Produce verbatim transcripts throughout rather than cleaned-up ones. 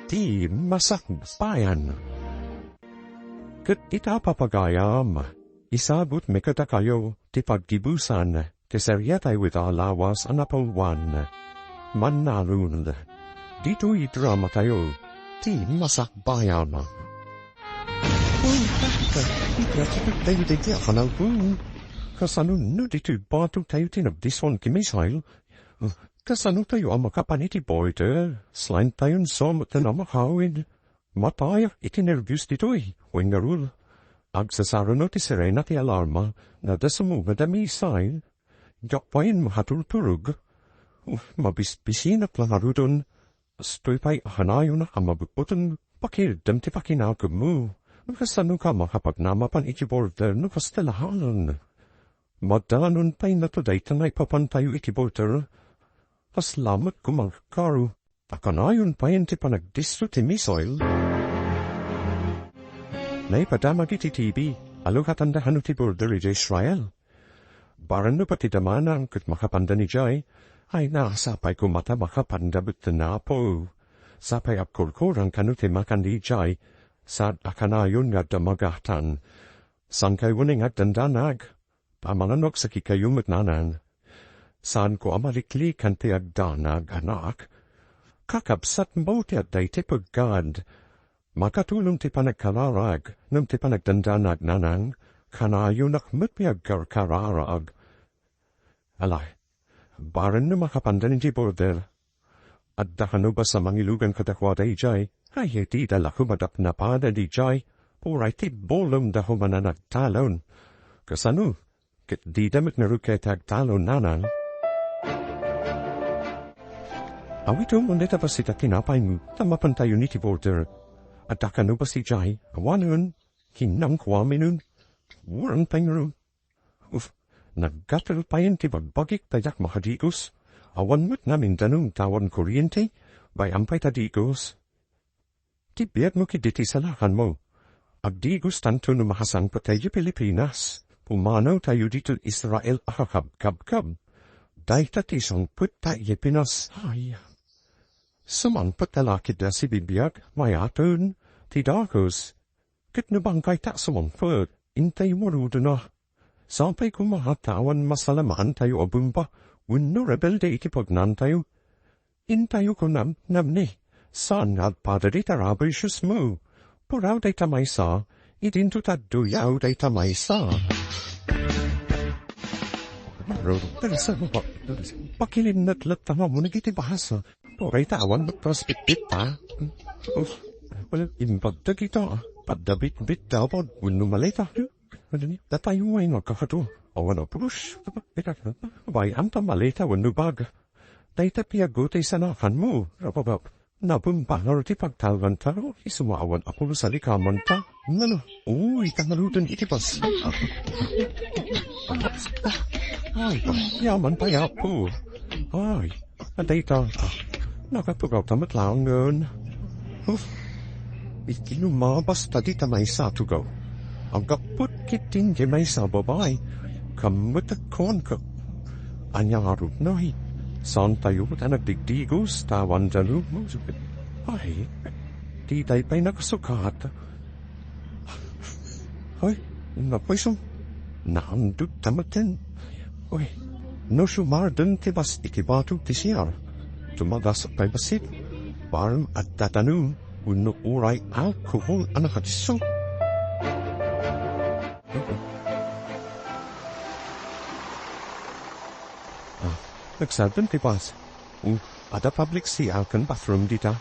ti Masakbayan. Ket ita, papagayam, isagutmi kadakayo ti paggibusan ti seriatayo ita a lawas a napauluan, Mannalun. Ditoy dramatayo, ti Masakbayan. Uy, Tata, igratitudtayo daydi a kanalko. Kasano no ditoy batotayo ti nagdiswan ti missile? Kasano tayo a makapan iti border? Saan tayon sumot a makawid? Matayak iti nerbios ditoy, wen ngarud, agsasaruno ti sirena ti alarma, nadasumogad a missile. Diak pay makaturturog. Uf, mabisbisinak la ngaruden. Kastoy pay a kanayonak a mabutbuteng pakirtem ti pakinakemmo. Kasanoka a makapagnamapan iti border no kasta laeng? Madanon pay nato dayta naipapantayo iti border. Kasla met koma nga karo. Ta kanayon pay ti panagdisso ti missile. Naipadamag iti T V, alukatanda kano ti border iti Israel. Barenno pay ti damanang ket makapanda idiay, ay, sapay koma ta makapanda met ti napo. Sapay a kurkuran kano ti makan idiay, saan a kanayon nga adda magatan. Saankayo ni nga agdandanag. Pamanganok sakikayo met, nanang. Saanko a maliklikan ti agdanag, anak. Kakabsatmo ti adda iti peggad. Makatulong ti panagkararag, ngem ti panagdandanag, nanang, kanayonak met ti agkarkararag. Ala, barenno makapandan iti border. Adda kano basta mangilugan kadakuada idiay, ay, dida la koma napnapadan idiay, uray ti bulongda koma a nagtalon. Kasano? Ket dida met ngarud ket agtalon, nanang. Awitem dayta bassit a tinapay, ta mapantayon iti border. Adda kano basta idiay, awanen, kinamko aminen. Uray pay ngarud. Uf, naggatel pay ti bagbagik ta diak makadigos. Awan met namin danum ta awan kuriente, bay-am pay ta digos. Ti biagmo ketdi ti salakanmo. Agdigostanto no makasangpet tayo Pilipinas. Pumanawtayo ditoy Israel a kakabkabkab. Dayta ti sangpet tayo Pinas. Ay. Sumangpet a lakida sibibiag, mayaten, ti dakes. Ket no bangkayta a sumangpet, intay marudona. Sapay koma ta awan masalamaan tayo a bomba, wenno rebelde iti pagnan tayo. Intayo kunam, namni, saan nga agpada dayta rubber shoes mo. Puraw dayta maysa, idinto ta duyaw dayta maysa. Pero, pero sa baba, pakilimnat latta nga mo nagiti bahasa. Uray ta awan met prospect dita. Uf, wala, imbag dagita. Padda bitbit dapat wenno maleta. Datayo ay nagkakato. Awan a pulos. Bay-am ta maleta wenno bag. Dayta piago ti sanakan mo, Rababab. Nabumbangar ti pagtalganta, isu nga awan a pulos a likamanta. Nano? Uy, tangaruden iti bas. Ay, yaman pay, Apo. Ay, dayta. Nakatugaw ta met laengen. Uf. Iti lumabas ta dita maysa a tugaw. Aggapput ketdin ti maysa a babai. Kammetekkonka. Ania ngarud, nay? Saantayo ta nagdigdigos ta awan danum. Ay, dayta pay nakasukat. Ay, napayso. Naandut ta metten. Uy, no sumarden ti bas iti batog ti siar, tumagas pay bassit, barem adda danum wenno uray alkohol a nakadisso. Ah, nagsarden ti bas. Hmm, adda public C R ken bathroom dita.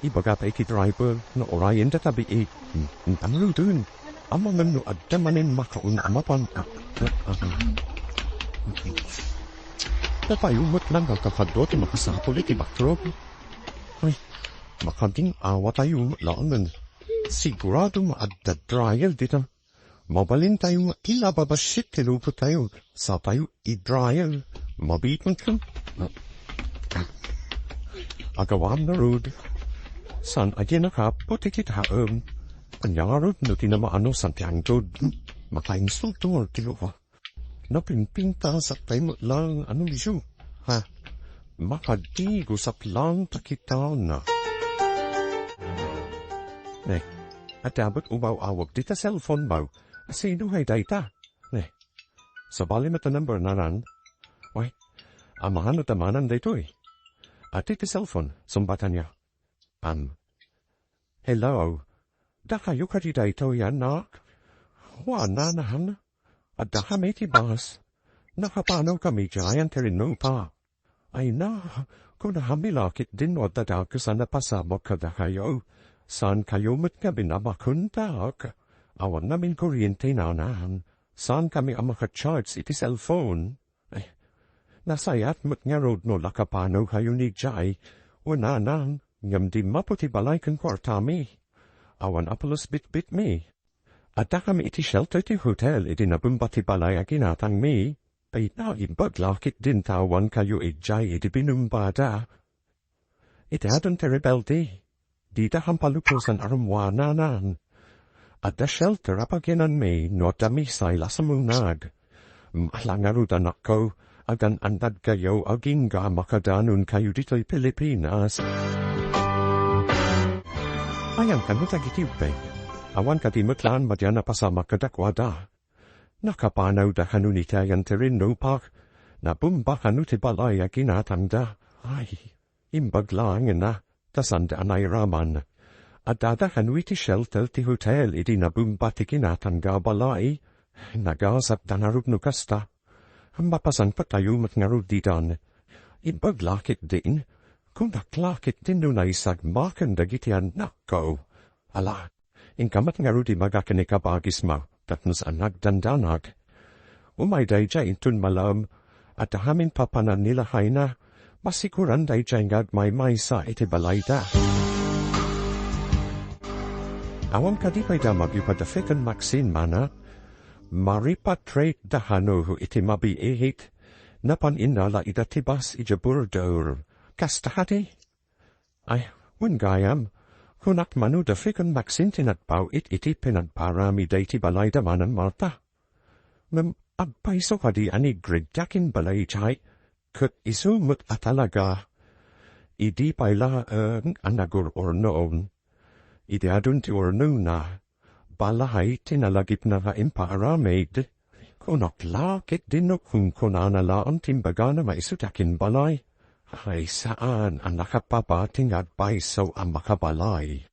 Ibagata iti driver no urayen data biit. Hmm, intan rudon. Amangan no adda manen makaun a mapan. Datayo met lang nga kakadua ti makasapul iti bathroom. Ay, makaging-awatayo met laengen. Sigurado nga adda dryer dita. Mabalintayo nga ilaba bassit ti lupotayo, sa tayo i-dryer, mabitonto. Agawam ngarud. Saan a di nakaappo ti kitaem? Ania ngarud no ti namaano saan ti angdod? Makainsulto ngarud ti lupo. Napimpintas a tayo met lang, ano, Lisu? Ha? Makadigos a plan ta kitana. Ne, adda met umaw-awag dita cellphone mo. Sino ngay dayta? Ne, sabali met a number nanan. Way, amahan no tamanan daytoy. Ati ti cellphone, sumbatan niya. Am. Hello. Dakayo kadi daytoy, anak? Wa, nanan. Adda kami ti bus. Nakapanaw kami diay, ayan ti rinnupak. Ay na, kunami la ketdin no adda dakes a napasamak kadakayo. Saan kayo met ngamin a makontak? Awan ngamin kuryente, nanan. Saan kami a maka-charge iti cellphone? Ay, nasayaat met ngarud no nakapanaw kayo idiay, wen nanan, ngem di mapo ti balay ken kuartami. Awan a pulos bitbitmi. Adda kami iti shelter ti hotel idi nabomba ti balay a ginatangmi. Ay, naimbag la ketdin ta awan kayo idiay idi binombada. Iti adun ti rebelde, dida kampalupusan a rummuar, nanan. Adda shelter a pagiananmi no adda missile a sumunag. Mala ngarud, anakko, agan-annad kayo agingga a makadanon kayo ditoy Pilipinas. Ayan kano dagiti ubbing. Awan kadi met laeng madi a napasamak kadakuada. Nakapanawda kano iti ayan ti rinnupak. Nabomba kano ti balay a ginatangda. Ay, imbag laengen a, ta saanda a nairaman. Addada kano iti shelter ti hotel idi nabomba ti ginatangda a balay. Nagasatda ngarud no kasta. Mapasanpet tayo met ngarud ditan. Imbag la ketdin, kunak la ketdin no naisagmaken dagiti annakko. Ala, inka met ngarud ibaga ken ni kabagismo, tapno saan nga agdandanag. Umay daydiay inton malem, adda ngamin papanan ni lakayna, masiguran daydiay nga agmaymaysa iti balayda. Awan kadi pay damagyo kadafek ken Maxine, mana? Ma-repatriate da kano iti mabiit? Napan innala ida ti bus idiay border. Kasta kadi? Ay, wen gayam, kunak mano dafek ken Maxine ti nagbaw-it iti pinagparamida iti balayda, mana Marta. Ngem agpayso kadi a ni Greg ti akinbalay idiay, ket isu met a talaga. Idi pay laeng a nagur-urnom. Idi adun ti urnona, balay ti nalagipna nga impaaramid. Kunak la ketdin no kunkunana laeng ti imbagana nga isu ti akinbalay. Ay, saan a nakapapati nga agpayso a makabalay.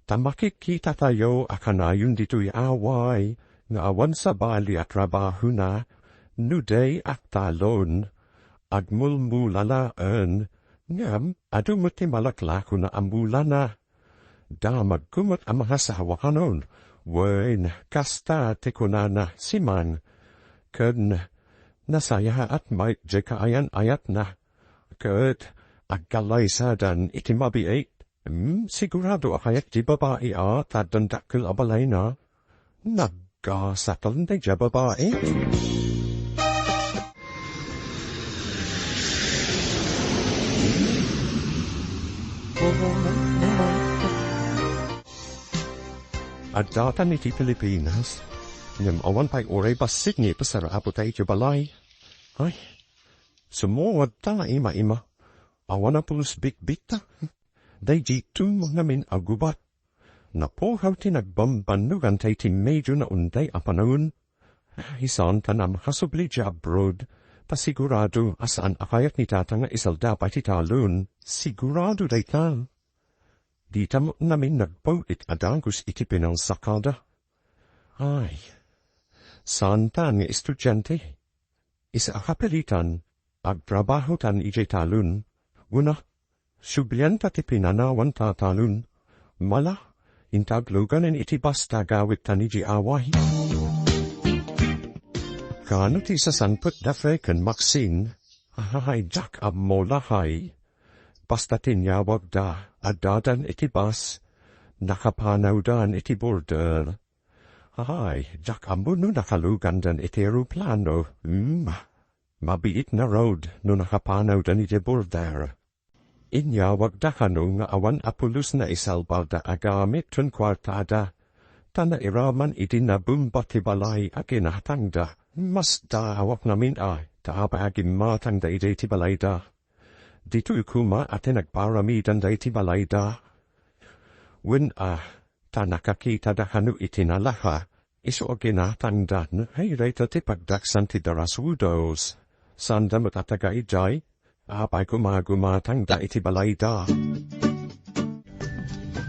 Ta makikitatayo a kanayon ditoy away nga awan sabali a trabahona, no di agtalon, agmulmula laeng, ngem adu met ti malaklakona a mulana. Damagko met a mangasawa kanon, wen, kasta ti kunana, Simang. Ken nasayaat met diay kaayan-ayatna. Ket agkallaysadan iti mabiit. Hmm, sigurado a kayat ti babai a ta addan dakkel a balayna. Naggasat laeng daydiay a babai. Addatan iti Pilipinas, ngem awan pay uray bassit nga ipasarapo ta iti balay. Ay, sumungod ta nga ima-ima. Awan a pulos bitbitta. Daydiay tumong ngamin a gubat. Napukaw ti nagbambannogan ta iti medio nga unday a panawen. Saan ta nga makasubli idiay abroad, ta sigurado a saan a kayat ni Tata nga isalda pay ti talon. Sigurado dayta. Dita met ngamin nagbaw-it a dagus iti pinangsakada. Ay, saantan nga estudiante. Isu a kapilitan, agtrabahotan idiay talon. Kuna, sublianta ti pinanawan ta talon. Mala, inta agluganen iti basta agawidtan idiay away. Kano ti sasanpetda Fe ken Maxine? Ay, diak ammo, lakay. Basta ti inyawagda, addadan iti bus, nakapanawdan iti border. Ay, diak ammo no nakalugandan iti eroplano. Hmm. Mabiit ngarud no nakapanawdan iti border. Inyawagda kano nga awan a pulos nga isalbarda a gamit ken kuartada, ta nairaman idi nabomba ti balay a ginatangda. Masdaawak ngamin a, ta apay a gimmatangda idiay ti balayda. Ditoy koma a ti nagparamidanda iti balayda. Wen a, ta nakakitada kano iti nalaha, isu a ginatangdan. Ay, dayta ti pagdaksan ti darasudos. Sanda met a taga idiay, apay koma a gumatangda iti balayda.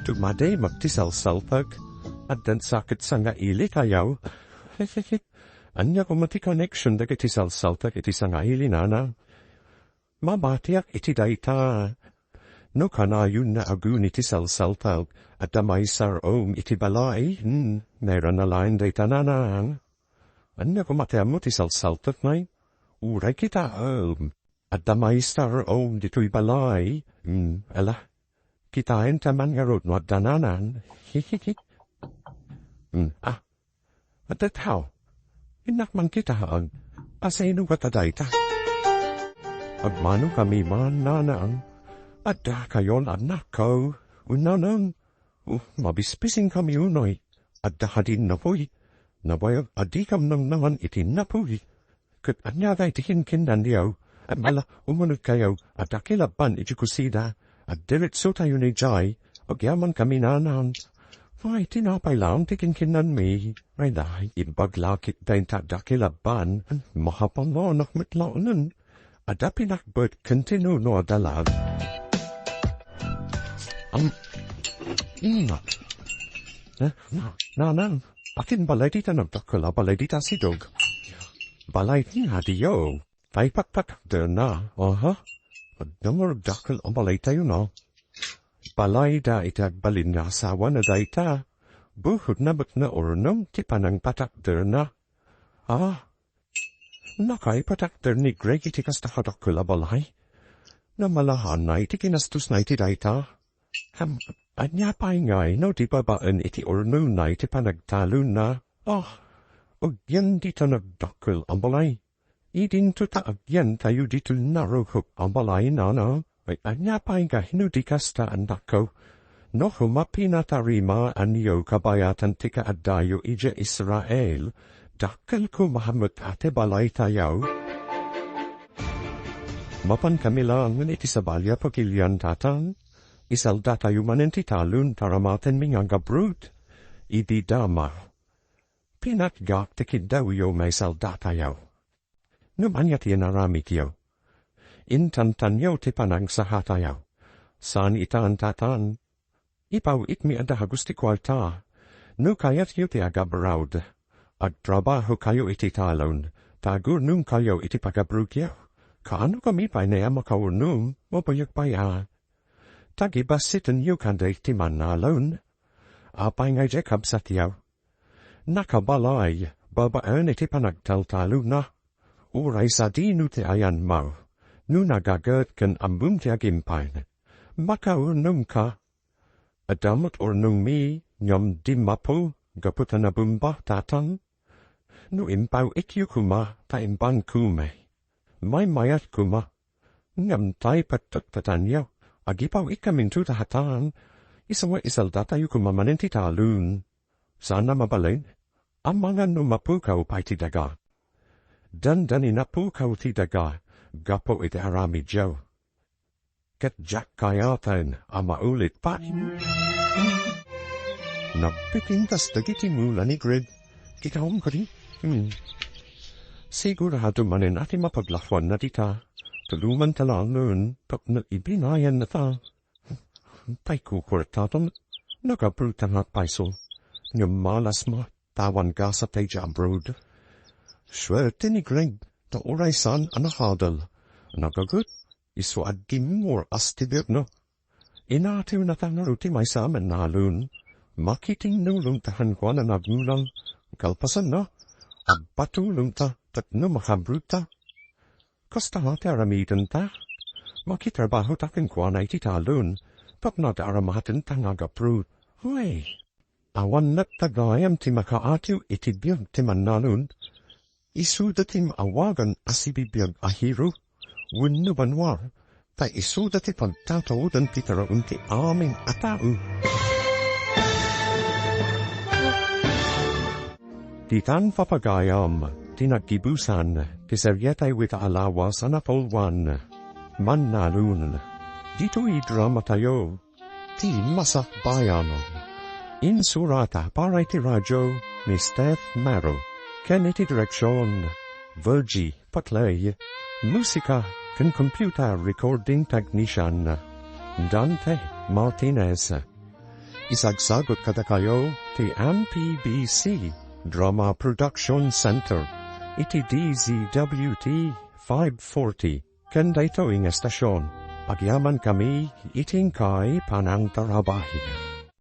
Tumadi met ti salsaltek, addan sakit sangailitayo. Ania koma ti connection dagiti salsaltek iti sangaili, nanang? Mabatiak iti dayta. No kanayon nga aguni ti salsaltek, adda maisar-om iti balay. Hmm, nairana laeng dayta, nanang. Ania koma ti ammo ti salsaltek, nay? Uray kitaem. Adda maisar-om ditoy balay. Hmm, ala. Kitaenta man ngarud no adda, nanang. Hmm, ah, Adda tao. Innak man kitaen. Asino kata dayta? Agmanokami man, nanang. Adda kayon, annakko. O, nanang. O, mabispisin kami unay. Adda kadi napuy? Nabayag a dikam nangnangan iti napuy. Ket ania dayta kinkinnanyo? Mala, umunegkayo, adda kilabban iti kusina. Agdiretsotayon idiay, agyamankami, nanang. Ay, tinapay laeng ti kinkinnanmi. Ay, nay, imbag la ketdin ta adda kilabban. Makapanganak met laengen. Adda pinakbet ken ti nuno a dalag. Am, ina. Eh, na, nanang, akin balay dita nagdakkel a balay dita sidog. Balay ti nadiyo. Tay patpatakderna, aha. Adda nga nagdakkel a balaytayo, no? Balayda iti agbalin nga asawana dayta. Bukodna met nga urnong ti panangpatakderna. Ah, nakaipatakder ni Greg iti kasta kadakkel a balay. Namalahanna iti kinastosna iti dayta. Am, ania pay ngay no di babaen iti urnongna iti panagtalonna? Ah, agyan dita nagdakkel a balay. Idinto ta agyantayo ditoy narukop a balay, nanang. Ay, ania pay nga hino di kasta, annakko? No koma pinatarimaanyo kabayatan ti kaaddayo idiay Israel, dakkel koma met a ti balaytayo. Mapankami laengen iti sabali a pagilian, tatang. Isaldatayo manen ti talon ta ramatenmi nga aggabrud. Idi dama, pinatgak ti kiddawyo nga isaldatayo. Ngem ania ti inaramidyo? Intantanyo ti panangsahatayo. Saan ita, tatang. Ipaw-itmi a dagus ti kuarta. No kayatyo ti agabraod, agtrabahokayo iti talon, ta agurnongkayo iti pagabrodyo. Kaanokami pay a makaurnong, mabayag pay a. Tagibasitenyo kadi ti mannalon. Apay ngay diay kabsatyo? Nakabalay babaen iti panagtaltalona. Uray sadino ti ayanmo, no nagaget ken ammom ti agimpay, makaurnongka. Adda met urnongmi ngem dimmapo gapu ta nabumba, tatang. No impaw-ityo koma ta imbankomi, maymayat koma. Ngem tay petpetpetanyo, agipaw-ikkaminto ta hatan, isu nga isaldatayo koma manen ti talon. Saan a mabalin, amangan no mapukaw pay ti daga. Dandani napukaw ti daga gapu iti aramidyo. Ket diak kayaten a maulit pay. Nagpipintas dagiti mula ni Greg. Kitaem kadi? Hmm. Sigurado manen a ti mapaglakoanna dita. Tulongan ta laengen tapno ibinayanna ta. Tay kukuartaton, nagabrodta nga payso. Ngem malas met, ta awan gasat daydiay abroad. Suerte ni Greg, ta uray saan a nakadal. Nagaget, isu a dimmor as ti biagna. Inatiwnata ngarud ti maysa a mannalon. Makitingnolonta kenkuana nga agmulang. Kalpasanna, agpatulongta tapno makabrodta. Kasta nga ti aramidenta. Makitrabahota kenkuana iti talon tapno ad-aramatenta nga agabrod. Uy, awan met gayam ti makaatiw iti biag ti mannalon. Isuda ti maawagan a sibibiag a hero wenno banua, ta isuda ti pagtataodan ti taraon ti amin a tao. Ditan, papagayam, ti naggibusan ti serietayo ita a lawas a napulwan, Mannalon. Ditoy dramatayo, ti Masakbayan. Insurata para iti radio ni Steph Maro, ken iti direksion, Virgie Patlay. Musika ken computer recording technician, Dante Martinez. Isagsagut kadakayo ti M P B C Drama Production Center iti D Z W T five forty. Ken daytoy nga estasion, agyamankami iti inkay panangtarabahi.